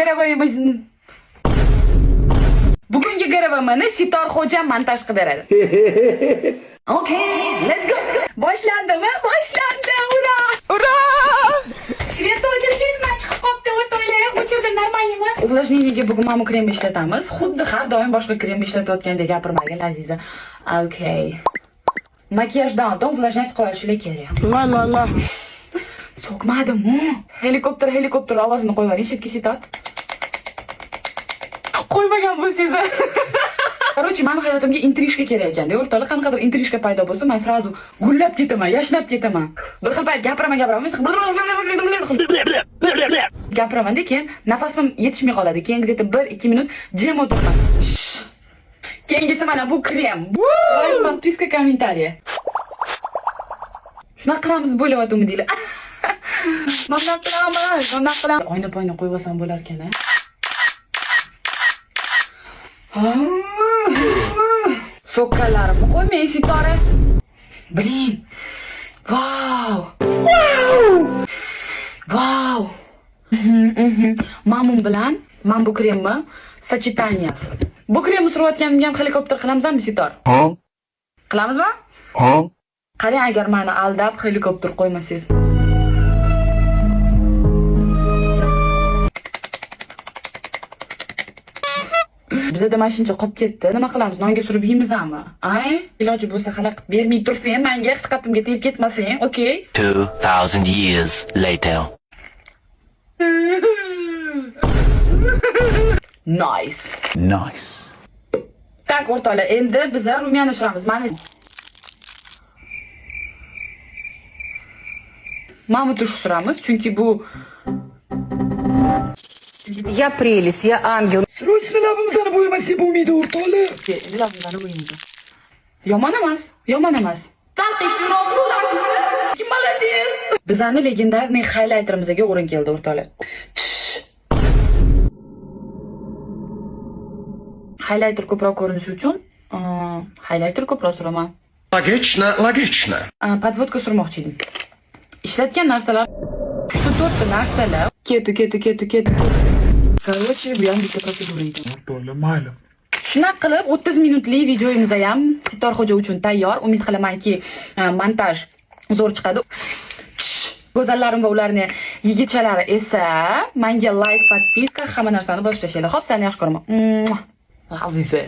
ГРВМ Bugungi ГРВМ ni Sitorxo'ja montaj qilib beradi. Okay, let's go. Boshlandimi? Boshlandi. Ура! Ура! Свет o'chirsangizmi? Chiqib qolibdi o'rtoqlar. O'chirdim, нормальный mi? Увлажнение ga bugun mana bu krem ishlatamiz. Xuddi har doim boshqa krem ishlatayotgandek gapirmagin, Aziza. Okay. Makiyajdan oldin увлажнять qilishlar kerak. La la la. So'kmadim-u. Helikopter, helikopter ovozini qo'yib yuboring, chetga Sitor. Qo'ymagan bo'lsangiz. Короче, mani hayotimga интрижка kerak ekanda. O'rtoqlar, qanaqadir интрижка paydo bo'lsa, men сразу gullab ketaman, yashnab ketaman. Bir xil payt gapiraman, gapiraman, gapiraman-da, keyin nafasim yetishmay qoladi. Keyin где-то 1-2 minut jim o'tiraman. Shh. Keyingisi mana bu krem. Лайк, подписка, комментарий. Shunaqa qilamiz deb o'ylayotganmidinglar? Mana bunaqa qilamiz, mana bunaqa qilamiz. Oyna poyna qo'yib olsam bo'lar ekan, a? So'kkalarimni qo'ymang, Sitora. Блин. Vau. Vau. Mamun bilan man bu kremni сочетания si. Bu kremni surayotganimga ham helikopter qilamizmi, Sitor? Huh? Qilamizmi? Huh? Qarang, agar meni aldab helikopter qo'ymasangiz. Bizada mana shuncha qolib ketdi. Nima qilamiz? Nonga surib yeymizmi? Ay, iloji bo'lsa xalaqit bermay tursang, menga hech qatimga tegib ketmasang, okey? 2,000 years later. Nice. Nice. Так, o'rtoqlar, endi biza румяна suramiz. Mana bu тушь suramiz, chunki bu Я прелесть, я ангел. Срочно labimizni bo'yamasak bo'lmaydi, o'rtoqlar. Endi labimizni bo'yaymiz. Yomon emas, yomon emas. Sal tekshiroq. Kim молодец. Bizani легендарный хайлайтер imizga o'rin keldi, o'rtoqlar. Tush. Хайлайтер ko'proq ko'rinishi uchun хайлайтер ko'proq suraman. Логично, логично. Подводка surmoqchi edim. Ishlatgan narsalar uchta to'rtta narsalar. Ketu, ketu, ketu, ketu. Короче, bu ham bitta protsedura edi. O'rtoqlar, mayli. Shunaqa qilib 30 minutli videomiz ham Sitorxo'ja uchun tayyor. Umid qilamanki, montaj zo'r chiqadi. Tush. Go'zallarim va ularni yigitchalari esa menga лайк, подписка, hamma narsani bosib tashlanglar. Xo'p, sizlarni yaxshi ko'raman. Aziza.